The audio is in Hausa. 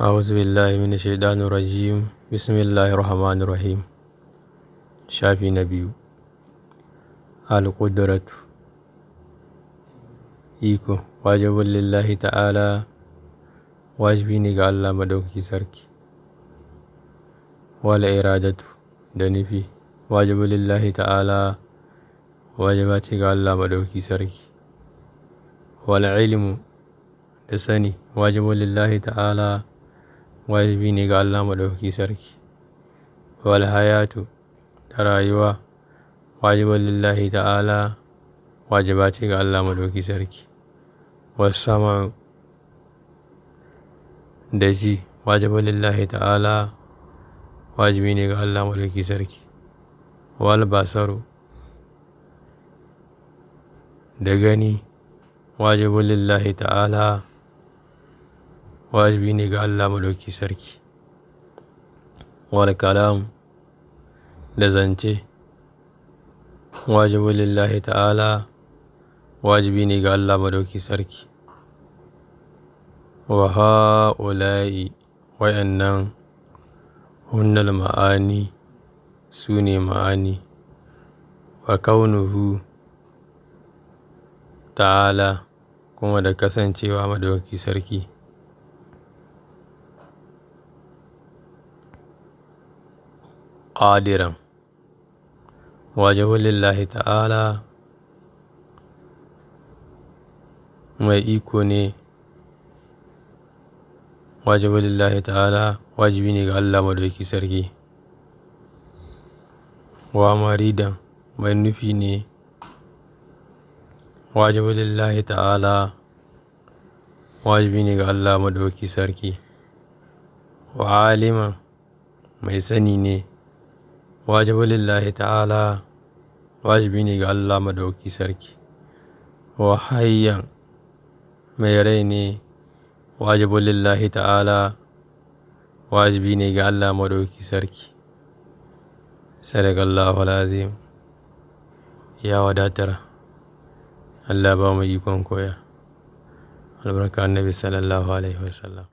A'udhu billahi minash shaitanir rajim. Bismillahir rahmanir rahim. Shafi na biyu. Al-qudratu, iko, wajibun lillahi ta'ala, wajibi ne ga Allah Madaukaki Sarki. Wal iradatu, da nufi, wajibun lillahi ta'ala, wajiba ce ga Allah Madaukaki Sarki. Wal ilmu, da sani, wajibun lillahi ta'ala, wajibi ne ga Allah Madaukaki Sarki. Wal hayatu, da rayuwa, wajibun lillahi ta'ala, wajiba ce ga Allah Madaukaki Sarki. Was sam'u, da ji, wajibun lillahi ta'ala, wajibi ne ga Allah Madaukaki Sarki. Wal basaru, da gani, wajibun lillahi ta'ala, wajibi ne ga Allah Madaukaki Sarki. Wal kalam, da zance, wajibun lillahi ta'ala, wajibi ne ga Allah Madaukaki Sarki. Wa ha'ula'i, wa'annan, hunnal ma'ani, su ne ma'ani. Wa kaunuhu ta'ala, kuma da kasancewa Madaukaki Sarki. Qadiran, wajibun lillahi ta'ala, mai iko ne, wajibun lillahi ta'ala, wajibi ne ga Allah Madaukaki Sarki. Wa maridan, mai nufi ne, wajibun lillahi ta'ala, wajibi ne ga Allah Madaukaki Sarki. Wa aliman, mai sani ne, wajibun lillahi ta'ala, wajibi ne ga Allah Madaukaki Sarki. Wa hayyan, mai rai ne, wajibun lillahi ta'ala, wajibi ne ga Allah Madaukaki Sarki. Sadaqallahu al-azim. Ya wadatar. Allah ba mu ikon koya. Albarka Annabi sallallahu alaihi wasallam.